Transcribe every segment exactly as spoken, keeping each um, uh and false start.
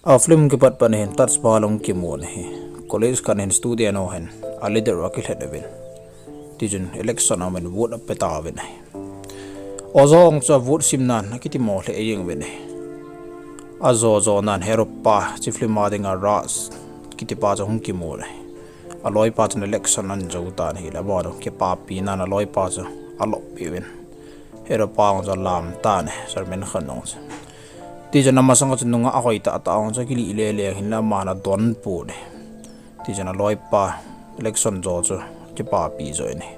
A film kipat pan hin touch bal hung kimu ahi. College khat hin student ho hin a leader u akilhet uvin. Tichun election a min vote ape tauvin ahi. Ojo hung chu vote sim nan akitimo lheh jeng uvin ahi. Ajo jo nan hero pa chi film a dinga Raj kitipa chu hung kimu ahi. Aloipa chun election ahin jou tan ahile, abon u kipapi nan aloipa chu alop pi uvin. Hero pa hung chu alam tan ahi, Salman Khan hung chu. Tichun amasang a chu nungah ahoi tah tah hung chu akilih le le hinla aman adonbut ahi. Tichun aloipa election jo chu kipapi jo in ahi.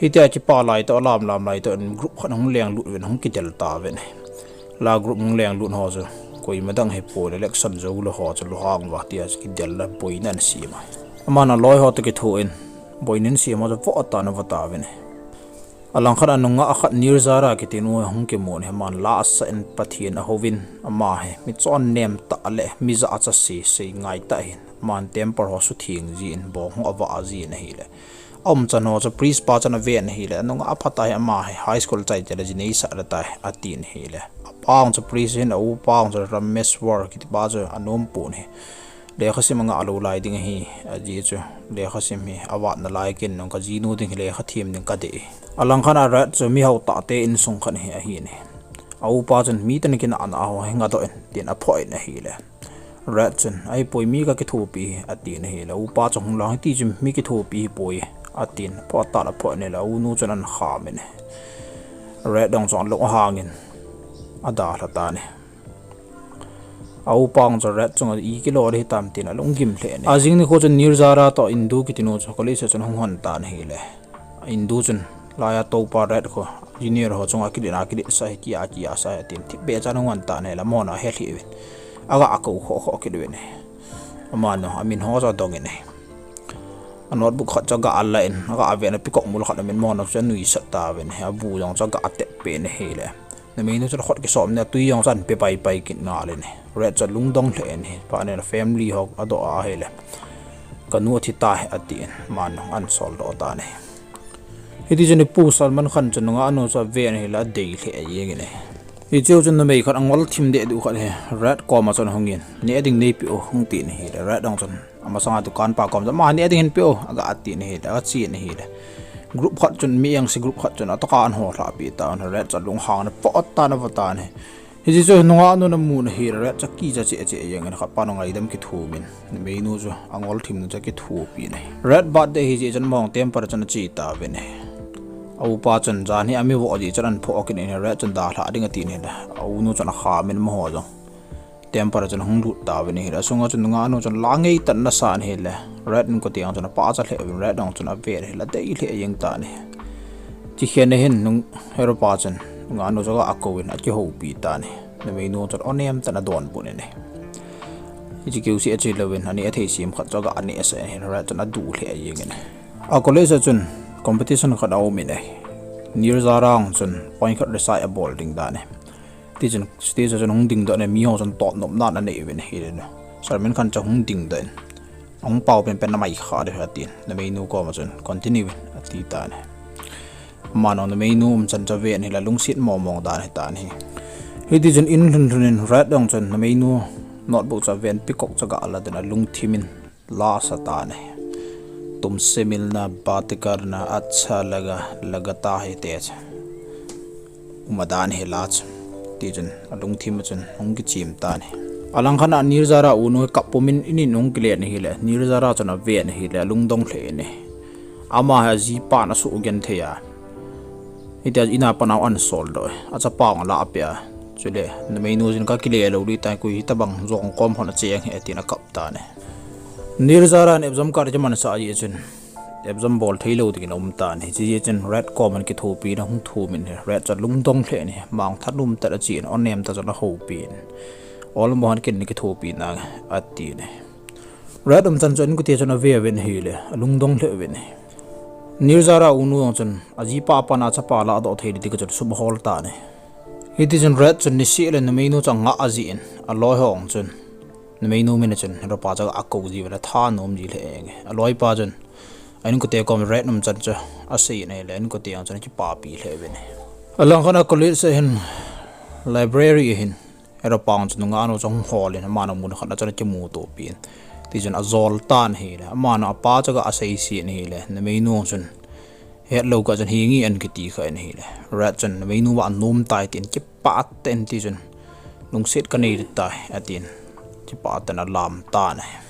Hitia kipa lai toh, alam lam lai toh in group khat hung lenglut uvin hung kidel tauvin ahi. La group hung lenglut ho chu koima dang hipon, election jou lou ho chu lunghang uva tia chu kidel le boina ahin sem ahi. Aman aloi ho toh kithoin boina ahin sem ho chu vo atan ava tauvin ahi. Alangkhat a nungah khat Nirjara kiti nu hung kimun ahi, aman la asah in Pathen ahouvin, ama hi michon nem tah le mi jachat sese ngai tah ahin, aman temper ho sutheng jin, bong ho avah jin ahile. Aumchan ho chu priest pa chun aven ahile, anungah aphat ahi, ama hi high school chai chai le ji neisah le tai, atin ahile. Apa hung chu priest ahin, aupa hung chu Rameshwar kitipa chu anompon ahi. Lekhasim angah lou lai ding ahi, ajeh chu lekhasim hi avatna lai kin nung, kajinu ding hi lekha them ding kadei. Alangkhat a Raj chu mihao tahte insung khat hi ahin ahi. Aupa chun mi teni kinahna ho hi ngadoh in, tin aphoh in ahile. Raj chun, ahipoi, mi kakithopi hi, atin ahile. Upa chu hung lang, hiti chu mi kithopi hipoi, atin. Aphoh tah le aphoh in ahile, aunu chun ahin kham in ahi. Raj hung chu alunghang in adalha tan ahi. Aupa hung chu Raj chunga i kilo ding hitam tin alunggim lheh in ahi. Ajing nikho chun Nirjara toh Indu kiti nu chu college a chun hung hon tan ahile. Indu chun, laiya toupa Raj khu junior ho chunga kilen a kiletsah hi, kia kiasah hi, tin thipbeh chan hung hon tan ahile, amahon ahe lheh uvin. Aga kou khoh khoh kit uvin ahi. Amanu amin ho chu adong in ahi. A notebook khat chu aga alah in, aga aven, a peacock mul khat amin, amahon chu anuisat tauvin ahi. Abu jong chu aga atep peh in ahile. Numeinu chun akhut kisop in, atui jong chu ahin pe pai pai kit ngal in ahi. Raj chu alungdong lheh in ahi. Phat nin a family ho adoh a ahile, kanu athi tai, atin, amanu ahin soldoh tan ahi. Hiti chun ipu Salman Khan chun nungah nu chu aven ahile adei lheh jeng in ahi. Hicheu chun numei khat angol thim deh duh khat hi Raj koma chun ahung in, neh ding neipeh o, hung tin ahile, Raj hung chun amasanga dukan pa kom chun, ama neh ding hin pe o, aga tin ahile, aga chen ahile. Group khat chun, mi engse group khat chun atoh khan ahin holhah peh tauvin, Raj chu alunghang in aphoh tan ava tan ahi. Hiche chu nungah nun amun ahile, Raj chu akija cheh cheh jeng in, khat pa nu ngaidam kithum in, numeinu chu angol thim nu chu akithopi in ahi. Raj birthday ahi jeh chun amahon temple a chun ache tauvin ahi. A upa chun jan hi ami voh jeh chun ahin phoh kit in ahi, Raj chun dalhah ding atin ahile, a unu chun akham in amaho jong temple a chun ahung lut tauvin ahile, asunga chun nungah nu chun la ngei tah in asa in ahile, Raj inkote jong chun apahcha lheh uvin, Raj jong chun aven ahile adei lheh jeng tan ahi. Chukhen a hin nung, hero pa chun nungah nu chu aga kouvin akihoupi tan ahi. Numeinu chun onem tah in adonbut in ahi. Hiche kiuseh ache louvin, aneh athei sem khat chu aga nehsah in ahi, Raj chun adu lheh jeng in ahi. A college a chun competition khat aum in ahi. Nirjara hung chun point khat recite abol ding dan ahi. Tichun stage a chun ahung dingdoh in ahi, miho chun totnopna anei uvin ahile, Salman Khan chu ahung dingdoh in, ahung pao penpen na mai kha ding ahi atin, numeinu koma chun continue in ati tan ahi. Amanu numeinu umchan chu aven ahile alungset mong mong dan ahi tan ahi. Hiti chun in lhun lhun in Raj jong chun numeinu notebook chu aven, peacock chu aga alah in alungthim in la asa tan ahi. तुमसे मिलना बात करना अच्छा लगा, लगता है तेज. Uma dan ahi la chu. Tichun alungthim a chun ahung kichem tan ahi. Alangkhat a Nirjara unu hi kap pumin in in ahung kilen ahile, Nirjara chun aven ahile alungdong lheh in ahi. Ama hi ajipan asuh genthei a, hitia in a pat a ahin soldoh e, achapa jong alah peh a. Chule numeinu jin kakile lou ding tai, koi hitobang jong kom hon acheng hi, tin akap tan ahi. Nirjara in exam card akimansah jeh chun exam bol thei lou dingin aum tan ahi. Hiche jeh chun Raj koma kithopina ahung thum in ahi, Raj chu alungdong lheh in ahi, mangthah um tah in achen, onem tah chun ahoupi in, olmo hon ken nakithopi nange, atin ahi. Raj umchan chu inkote chun ave uvin ahile alungdong lheh uvin ahi. Nirjara unu jong chun ajipa a pat a achapa lahdoh thei ding tia chun sum ahol tan ahi. Hiti chun Raj chun niseh le numeinu chu angah jeh in, aloi ho jong chun numeinu min a chun hero pa chu aga kou ji uvin, athanom ji lheh jenge. Aloipa chun a inkote kom Raj umchan chu asei in ahile, a inkote jong chun akipapi lheh uvin ahi. Alangkhat a college a hin library a hin Red pang chun nungah nu chu ahung hol in, amanu mun khat a chun akimuto pin. Tichun ajol tan ahile, amanu apa chu aga asei sin ahile, numeinu chun, hetlou kah chun hinge an kiti kha in ahile. Red chun numeinu va anom tai tin, kipah tah in tichun, lungset kanei tai atin, kipah tah in alam tan ahi.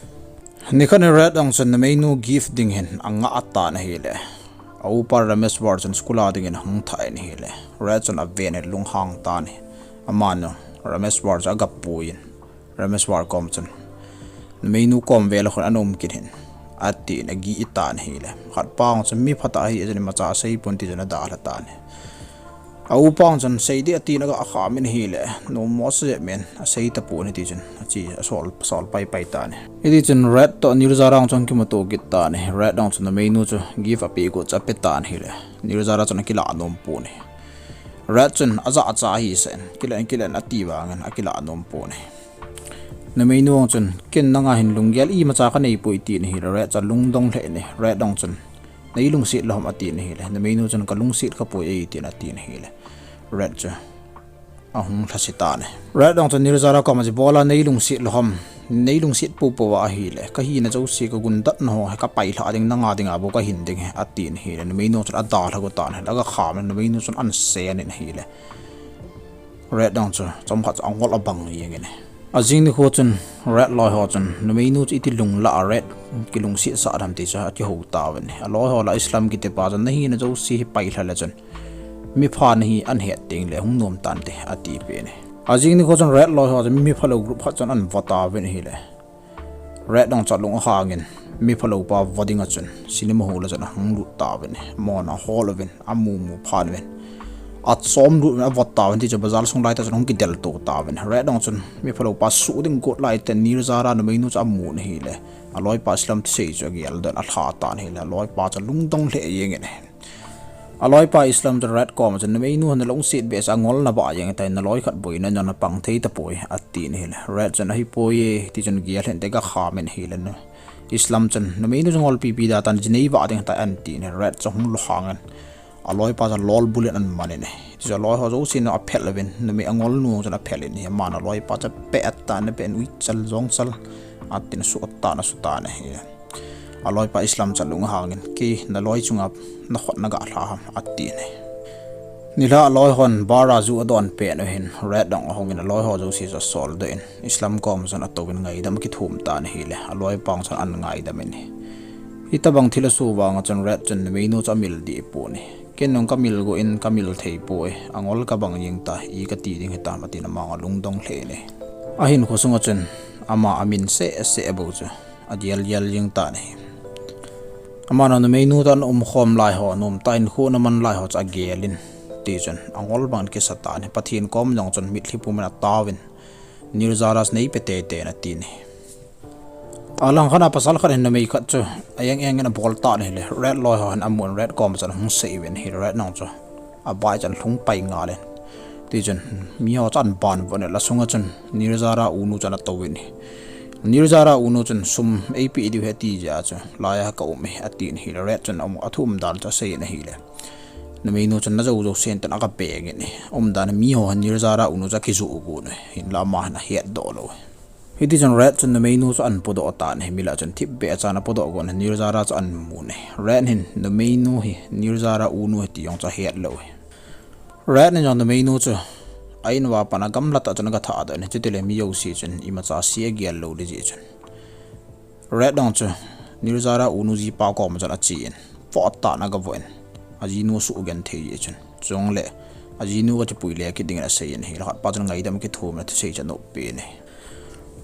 Nikhat in Red jong chun numeinu gift ding hin angah tan ahile. A upa Rameshwar chun school a dingin ahung thah in ahile. Red chun aven in lunghang tan ahi. Amanu Rameshwar chu agapui in, Rameshwar kom chun, numeinu kom vel a khun ana um kit hih in, atin agih tan ahile. Khatpa chun mi phatah ahi, ajeh in imacha asei pon tichun adalha tan ahi. A upa chun sei ding atin aga kham in ahile, nom mo asa jep men, asei tapon tichun, achi asol, asol paipai tan ahi. Hitichun Red toh Nirjara chun akimuto kit tan ahi. Red jong chun numeinu chu gift apeh got chu ape tan ahile, Nirjara chun akilah nom pon ahi. Red chun ajachat ahi seh in, kilah in, kilah in ati vangin akilah nom pon ahi. Numeinu chun, ken nanga hin lunggel imacha kanei poi tin ahile, Red chun alungdong lheh in ahi. Red jong chun, nei lungset lou ham atin ahile, numeinu chun kalungset khapoi e tin atin ahile, Red chu ahung lhase tan ahi. Red jong chun Nirjara koma chu, ibola nei lungset lou ham, nei lungset poupou va ahile, kahina jouse, kagundatna ho hi kapailhah ding, nanga dinga bou kahin ding ahi atin ahile, numeinu chun adalha got tan ahile, aga kham in, numeinu chun ahin sen in ahile, Red jong chu chomkhat chu angol abang jeng in ahi. Ajing nikho chun Red loi ho chun numeinu chu iti lunglah a Red kilungset sah dem ti chu akihou tauvin ahi. Aloi ho lah Islam kiti pa chun nahina jouse hi pailha le chun mipha nahi ahet teng le hung nom tante ati peh in ahi. Ajing nikho chun Red loi ho chun miphalou group khat chun ahin vo tauvin ahile, Red jong chu alung ahang in, miphalou pa vo dinga chun cinema hall a chun ahung lut tauvin ahi. Amahon ahol uvin, amu mu phat uvin, achom lut uvin, avo tauvin, tichun bazar sung laitah chun ahung kidelto tauvin ahi. Red jong chun miphalou pa suh ding agot laitah in Nirjara numeinu chu amun ahile, aloipa Islam thusei chu ageldoh in alha tan ahile, aloipa chu alungdong lheh jeng in ahi. Aloipa Islam chun Red koma chun, numeinu hi nalungset behseh a, angol nabah jeng tai, naloi khat boina jong napang thei tapoi atin ahile, Red chun ahipoi e, tichun agel in, tia aga kham in ahile, Islam chun numeinu chu ngolpipi da tan, ji nei vah ding tai atin ahile, Red chu ahung lunghang in, aloipa chu alol bul in ahin man in ahi. Tichun aloi ho jousen aphel uvin, numei angolnu chun aphel in ahi, aman aloipa chu apeh tan, apeh in, uichal jongchal, atin, asuh tan, asu tan ahi. Aloipa Islam chu alung ahang in, kei naloi chunga nakhut naga lha ham atin ahi. Nilhah aloi hon bar a ju adon pet u hin, Red jong ahung in aloi ho jouse chu asoldoh in, Islam koma chun atouvin ngaidam akithum tan ahile, aloipa chun ahin ngaidam in ahi. Hitobang thil asoh vanga chun Red chun numeinu chu amil deh pon ahi. Ken jong kamil got in kamil thei poi, angol kabang jeng tai, i kati ding hitam atin, ama jong alungdong lheh in ahi. Ahinkho sunga chun ama amin seh seh bou chu agel gel jeng tan ahi. Aman numeinu toh ana umkhom lai ho, nomtah in hinkho ana man lai ho chu agel in, tichun angol bang in akisa tan ahi. Pathen kom jong chun mitlhi pum in ataovin, Nirjara chu neipe teitei in atin ahi. Alangkhat a pasal khat in numei khat chu aeng eng in abol tan ahile, Red loi ho hin amun, Red koma chun ahung sei uvin ahi. Red jong chu abai chun alhung pai ngal in, tichun miho chu ahin ban uvin ahi. Asunga chun Nirjara unu chu ana touvin ahi. Nirjara unu chun, sum eipeh diu ahi ati jeh a chu laiya ka um e atin ahile, Red chun amu, athu umdan chu asei in ahile, numeinu chun najou jousen tin aga beng in ahi. Umdan a miho hin Nirjara unu chu akijoh got in ahi, hinlah ama hin ahetdoh lou. Hitichun Red chun numeinu chu ahin podoh tan ahi, milah chun thipbeh chan apodoh got in Nirjara chu ahin mun ahi. Red hin numeinu hi Nirjara unu ahi ti jong chu ahet lou ahi. Red in jong numeinu chu a in uva pat a gamla tah chun aga thahdoh in ahi, chutile mi jouse chun imacha se agel lou ding jeh chun, Red jong chu Nirjara unu jipa koma chun ache in, phoh tah in aga voh in, ajinu asuhgenthei jeh chun, chule ajinu aga chepui le kit dingin asei in ahi. Khatpa chun ngaidam akithum in athusei chu anop peh in ahi.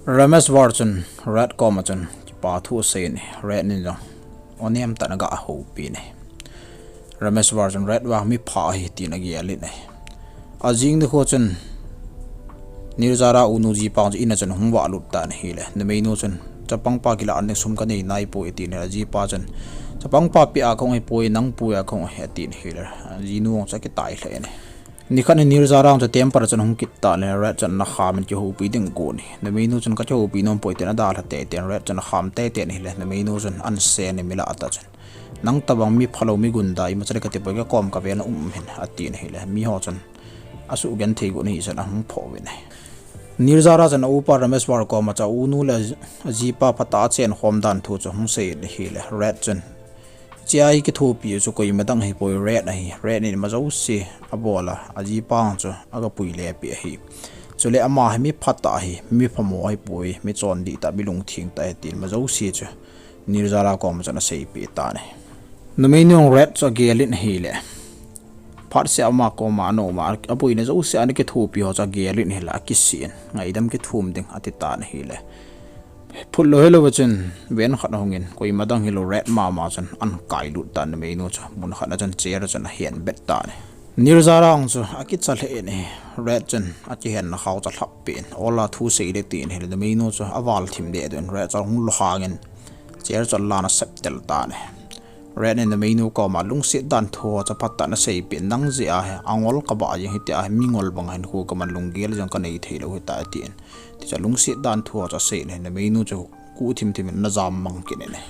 Rameshwar chun Red koma chun kipa thu asei in ahi. Red in jong onem tah in aga houpi in ahi. Rameshwar chun Red vang mipha ahi tin agel in ahi. Ajing nikho chun Nirjara unu jipa chu in a chun ahung valut tan ahile, numeinu chun, chapangpa kilah ding sum kanei naipoi atin ahile, ajipa chun, chapangpa peh a kahung ahipoi, nang pui a kahung ahi atin ahile, ajinu jong chu akitai lheh in ahi. Nikhat in Nirjara jong chu temple a chun ahung kit tan ahile, Red chun ana kham in kihoupi ding agon ahi. Numeinu chun kakihoupi nompoi tin adalha teitei in, Red chun akham teitei in ahile, numeinu chun ahin sen in milah tah chun, nang tobang miphalou, mi gunda, imacha le kati poi, kakom kavel a um in atin ahile, miho chun asuhgenthei got in ahijeh chun ahung phoh uvin ahi. Nirjara chun a upa Rameshwar koma chu a unu le a jipa phatah a chen khom dan thu chu hung sei in ahile, Red chun, "Hichea kithopi chu koima dang ahipoi, Red ahi. Red in ima jouse abol a, a jipa chu aga pui le peh ahi. Chule ama hi mi phatah ahi, mi phamo ahipoi, mi chondih tah, mi lungtheng tah ahi," tin ima jouse chu Nirjara koma chun asei peh tan ahi. Numeinu Red chu agel in ahile, phatseh a ama koma ana um a, abuina jouse ana kithopi ho chu agel in ahile, akisih in, "Ngaidam kithum ding," ati tan ahile, phut lou helou a chun van khat ahung in, koima dang hilou Red mama chun ahin kailut tan, numeinu chu mun khat a chun chair a chun ahin bet tan ahi. Nirjara chu akicha lheh in ahi, Red chun akihenna khao chu alhap peh in, "Ol a, thu sei le," tin ahile, numeinu chu aval thim deh deh in, Red chu ahung lohang in chair chu alan asep tel tan ahi. Red in numeinu koma lungset dan thu ho chu phatah in asei peh in, "Nang jeh a hi angol kabah jeng, hitia hi mingol banga hinkho kaman, lunggel jong kanei thei lou hita," tin. Tichun lungset dan thu ho chu asei in ahi, numeinu chu guh thim thim in ana jam mang kit in ahi.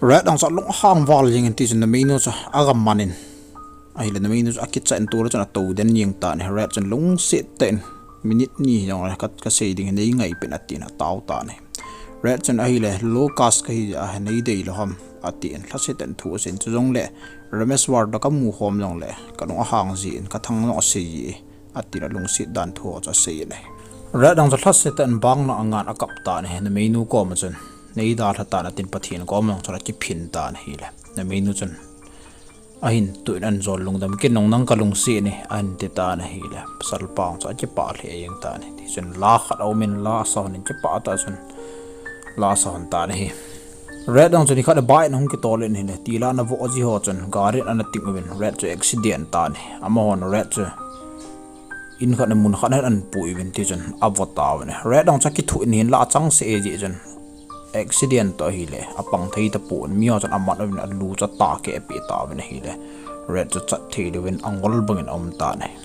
Red jong chu alunghang val jeng in, tichun numeinu chu aga man in ahile, numeinu chu akicha in tol a chun atou den jeng tan ahi. Red chun lungset tah in, "Minute ni jong le ka, kasei ding hi nei ngai pen," atin atao tan ahi. Red chun ahile, "Low caste kahi jeh a hi nei dei lou ham?" atin lhasetah in thu asei in, "Chujongle Rameshwar toh kamu khom jongle kalung ahang jin, kathang jong asei ji e," atin alungset dan thu ho chu asei in ahi. Red jong chu lhasetah in bang na angan akap tan ahi. Numeinu koma chun, "Nei dalha tan," atin Pathen koma jong chun akiphin tan ahile, numeinu chun, "Ahin tuh in ahin jon, lungdam kit in, nang kalungset e," ahin ti tan ahile, pasal pa jong chu akipah lheh jeng tan ahi. Tichun la khat aum in, la asa hon in, kipah tah chun la asa hon tan ahi. Red jong chu nikhat a bike in ahung kitol in ahile, tila ana voh ji ho chun gari in ana ting uvin, Red chu accident tan ahi. Amahon Red chu in khat a mun khat a hin ahin pui uvin, tichun avo tauvin ahi. Red jong chu akithu in, hinla achangseh e jeh chun accident toh ahile apang thei tapon, miho chun amat uvin, alu chu atah keh peh tauvin ahile, Red chu chat thei louvin angol bangin aum tan ahi.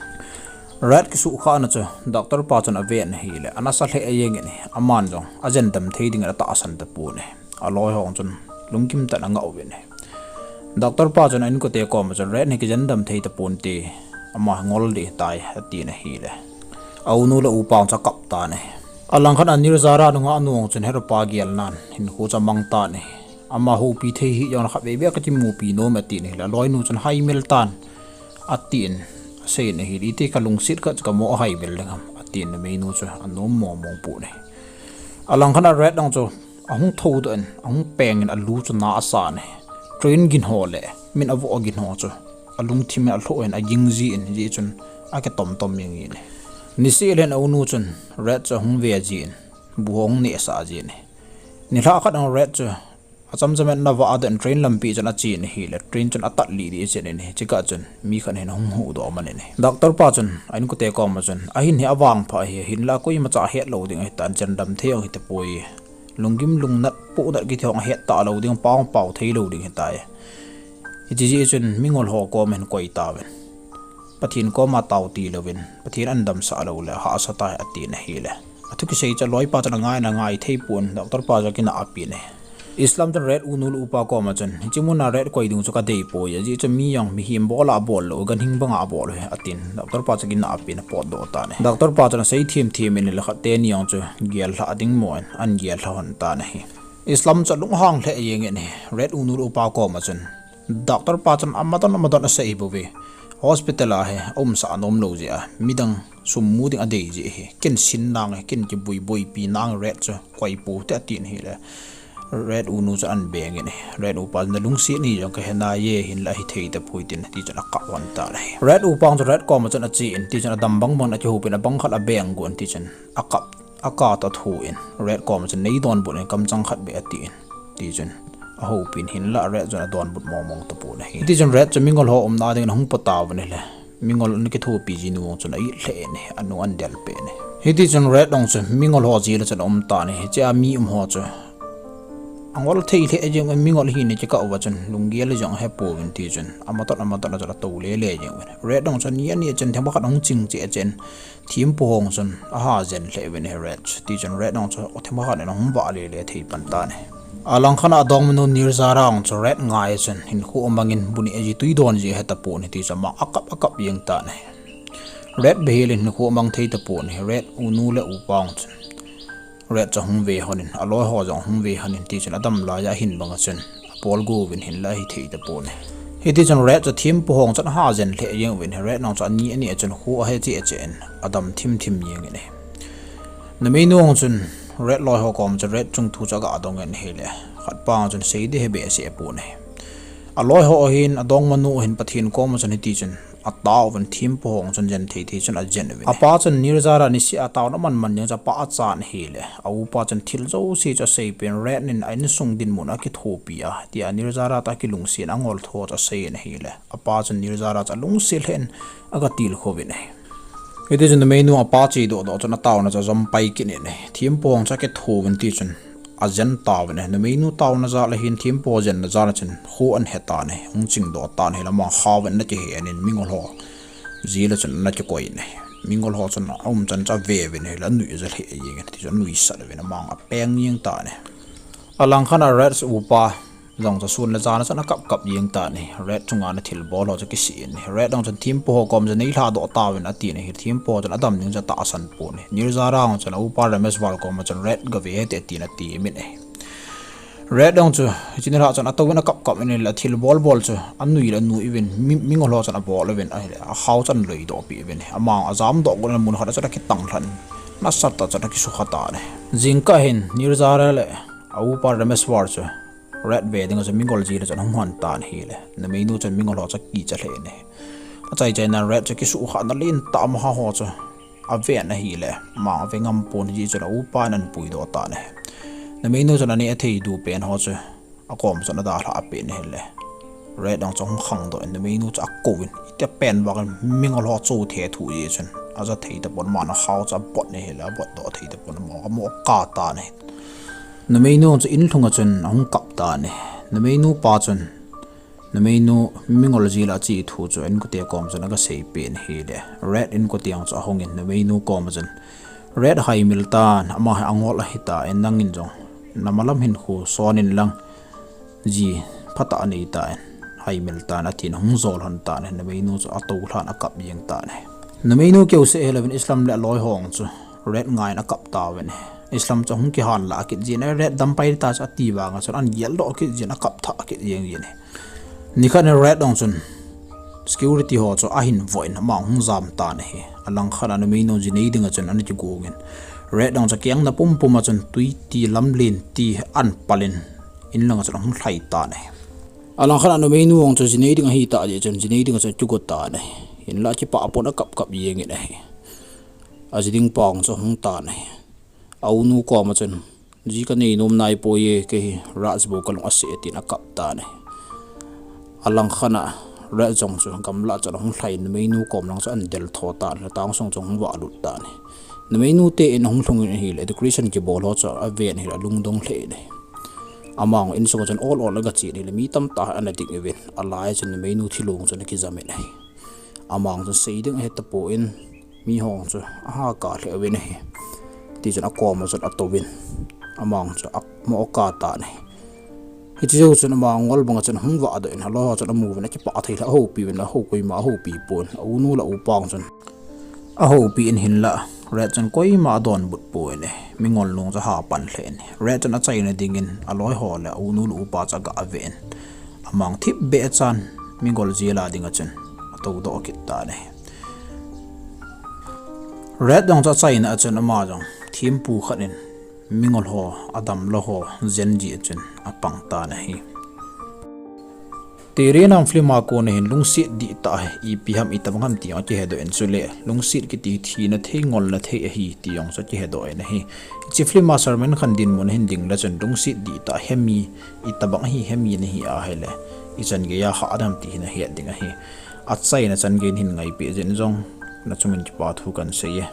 Red kisuhkhahna chu doctor pa chun aven ahile, anasa lheh jeng in ahi. Aman jong ajendam thei dingin atahsan tapon ahi. Aloi ho chun lungkim tah in anga uvin ahi. Doctor pa chun a inkote koma chun, "Red hi kijendam thei taponte, ama ngol ding ahitai," atin ahile, a unu le upa chu akap tan ahi. Alangkhat a Nirjara nungah nu chun heropa gelnan hinkho chu amang tan ahi. Ama houpi thei hih jongle khatvei beh kakimupi nom e atin ahile, aloinu chun, "Haimil tan," atin asei in ahile, "Iti kalungset khat chu kamo a haimil ding ham?" atin numeinu chu anom mong mong pon ahi. Alangkhat a Red jong chu ahung thoudoh in, ahung peng in alu chu na asa in ahi. Train gin ho le min avoh gin ho chu alungthim in alhoh in aging ji in, hijeh chun akitom tom jeng in ahi. Niseh le hin a unu chun Red chu ahung ve ji in, bu ahung nehsah ji in ahi. Nilhah khat a Red chu achamcham in ana vah doh in train lampi chun ache in ahile, train chun atat lih ding achen in ahi. Chukah chun mi khat in ahung huhdoh man in ahi. Doctor pa chun a inkote koma chun, "Ahin hi avangpha ahi, hinla koimacha ahet lou ding ahitan, jendam thei jong hitapoi. Lunggim lungnat, pohnat kiti ho jong ahet talou ding, pao jong pao thei lou ding ahitai. Hiche jeh chun mingol ho koma hin koi tauvin. Pathen koma tao ti louvin, Pathen in adamsah lou le ahahsa tai," atin ahile, athu kisei chu aloipa chun angai in angai thei pon, doctor pa chu akinah apen ahi. Islam chun Red unu le upa koma chun, "Hiche muna Red koi ding chu kadei poi, ajeh chu mi jong mihem bol a abol lou, ganhing banga abol u ahi," atin doctor pa chu akinah apen, apotdoh tan ahi. Doctor pa chun asei them them in ahile, khat teni jong chu gel lhah ding mo in ahin gel lha hon tan ahi. Islam chu alunghang lheh jeng in ahi. Red unu le upa koma chun doctor pa chun amadon amadon asei bouve. Hospital a hi aumsah anom lou jeh a, midang sum mu ding adei jeh ahi. Ken sin nange, ken kiboi boipi nange, Red chu koi pou hite atin ahile, Red unu chu ahin beng in ahi. Red upa chun, "Nalungset ni jong kahe nai e, hinla hithei tapoi," tin, tichun akap hon tan ahi. Red upa chu Red koma chun ache in, tichun adam bang bang in akihoupi in, abang khat abeng gon, tichun akap, aka toh athu in, Red koma chun, "Nei donbut in, kamchang khat beh," atin, tichun ahoupi in, hinla Red chun adonbut mong mong tapon ahi. Tichun Red chu mingol ho umna dingin ahung pot tauvin ahile, mingol ana kithopi ji nu jong chun a-it lheh in ahi, anu ahin delpeh in ahi. Hitichun Red jong chu mingol ho jil a chun aum tan ahi. Hichea mi um ho chu angol thei lheh jeng uvin, mingol ahi na kikah uva chun lunggel jong ahepouvin, tichun amatot amatot a chun atou lele jeng uvin. Red jong chu ni ani a chun themkhat ahung ching cheh a chun thempu ho jong chun aha jen lheh uvin ahi Red chu. Tichun Red jong chu themkhat in ahung vah lele thei pan tan ahi. Alangkhat a adongmanu Nirjara jong chu Red ngai a chun hinkho amangin bu neh ji, tui don ji ahe tapon ahi, tichun ama akap akap jeng tan ahi. Red behel in nikho mang thei tapon ahi. Red u nu le u pa chun Red chu ahung ve lhonin, aloi ho jong ahung ve lhonin, tichun adam laiya ahin banga chun apol go uvin hinla ahi thei tapon ahi. Hitichun Red chu thempu ho chun aha jen lheh jeng uvin ahi. Red jong chu ani ani a chun kho ahe cheh cheh in adam thim thim jeng in ahi. Numeinu jong chun Red loi ho kom chun Red chung thu chu aga dong in ahile, khat pa chun sei ding ahi behseh pon ahi. Aloi ho ahin, adongmanu ahin, Pathen kom chun hitichun atao uvin thempu ho chun jen thei thei chun ajen uvin. Apa chun Nirjara niseh a taona man man jeng chu apa achan ahile, a upa chun thil jouse chu asei pen, Red in a insung dinmun akithopi a, tia Nirjara toh akilungset a angol thu chu asei in ahile, apa chun Nirjara chu alungset lheh in aga tilkhou vin ahi. Hitichun numeinu apa che doh doh chun ataona chu ajom pai kit in ahi. Thempu ho chu akitho uvin tichun ajen tauvin ahi. Numeinu taona jal ahin thempu ho jenna jal a chun kho ahin he tan ahi. Hung chingdoh tan ahile, ama khauvin ana kihe in, mingol ho jil a chun ana kikoi in ahi. Mingol ho chun aum chan chu ave uvin ahile, anui aja lheh jeng in, tichun anuisat uvin, ama apeng jeng tan ahi. Alangkhat a Red upa jong chu sun le jan a chun akap kap jeng tan ahi. Red chunga ana thilbol ho chu kisih in ahi. Red jong chun thempu ho kom chun nei lhadoh tauvin atin ahi. Thempu ho chun adam ding chu atahsan pon ahi. Nirjara jong chun a upa Rameshwar kom a chun Red gave hite tin atemin ahi. Red jong chu hiche nilhah chun atouvin akap kap in ahile, athilbol bol chu anui le anui uvin, mi, mingol ho chun abol uvin ahile, akhao chun aloi doh peh uvin ahi. Ama ajam doh got in mun khat a chun akitang lhan, nasatah chun akisukha tan ahi. Jingkah hin Nirjara le a upa Rameshwar chu Red ve dinga chu mingol jil a chun ahung lhon tan ahile, numeinu chun mingol ho chu akicha lheh in ahi. Achai chai nan Red chu kisuhkhahna lentah ama ho chu aven ahile, ama ave ngam pon, hijeh chun a upa in ahin puidoh tan ahi. Numeinu chun aneh athei du pen ho chu akom chun adalhah peh in ahile, Red jong chu ahung khangdoh in numeinu chu akouvin, itia pen vang in mingol ho chu the thu jeh chun aja thei tapon, aman akhao chu abot in ahile, abotdoh thei tapon, amo, amo akap tan ahi. Numeinu chu inlhung a chun ahung kap tan ahi. Numeinu pa chun numeinu mingol jil a ache thu chu inkote kom chun aga seipeh in ahile, Red inkote jong chu ahungin numeinu kom a chun, Red, haimil tan, ama hi angol ahitan, nangin jong namalam hinkho son in lang, ji phatah anei tan, haimil tan, atin ahung jol lhon tan ahi. Numeinu chu atoulhan akap jeng tan ahi. Numeinu keuseh hilouvin Islam le aloi ho chu Red ngaiyin akap tauvin ahi. Islam chu ahung kihan lah kit jin ahi, Red dampai ta chu ati vanga chun ahin geldoh kit jin, akap thah kit jeng jin ahi. Nikhat in Red jong chun security ho chu ahin voh in ama ahung jam tan ahi. Alangkhat a numeinu ji nei dinga chun ana kigong in, Red jong chu akeng na pumpum a chun twi ti lamlen ti ahin pal in, in langa chun ahung lhai tan ahi. Alangkhat a numeinu jong chu ji nei ding ahitah jeh chun ji nei dinga chun akigo tan ahi. Hinlah kipah pon, akap kap jeng in ahi. Aji ding pa jong chu ahung tan ahi. A unu kom a chun, ji kanei nom naipoi e, kei hi Raj bou kalung aseh e, tin akap tan ahi. Alangkhat a Red jong chu gamlah chun ahung lhai in numeinu kom lang chu ahin del tho tan ahi, tang sung chu ahung vahlut tan ahi. Numeinu te in ahung lhung in ahile, decoration kibol ho chu aven ahile, alungdong lheh in ahi. Ama jong insung a chun ol ol aga chen ahile, mi tamtah ana ding uvin, alai a chun numeinu thilong chu ana kijam in ahi. Ama jong chun sei ding ahe tapon, mi ho chu aha kap lheh uvin ahi. Tichun akom a chun atouvin, ama jong chu amo akap tan ahi. Hiche jou chun ama ngol banga chun ahung vahdoh in, aloi ho chun amu uvin akipah thei lheh, ahoupi uvin, ahou koima ahoupi pon, a unu le upa jong chun ahoupi in, hinlah Red chun koima adonbut pon ahi. Mingol nung chu aha pan lheh in ahi. Red chun achaina dingin aloi ho le a unu le upa chu aga ve in, ama jong thipbeh chan mingol jil a dinga chun atoudoh kit tan ahi. Red jong chu achaina a chun ama jong thempu khat in mingol ho, adamlou ho jen ji a chun apang tan ahi. Tere Naam film a kona hin lungset dihtah hi ipi ham, itobang ham ti jong akihedoh in, chule lungset kiti thina thei, ngolna thei ahi ti jong chu akihedoh in ahi. Hiche film a Salman Khan dinmun ahin ding le chun lungset dihtah hemi, itobang ahi hemi nahi ahile, ichan geiya hah dam ti hi nahet ding ahi. Achaina chan gei nahin ngaipeh jeh in jong nachungin kipa thu kahin sei e.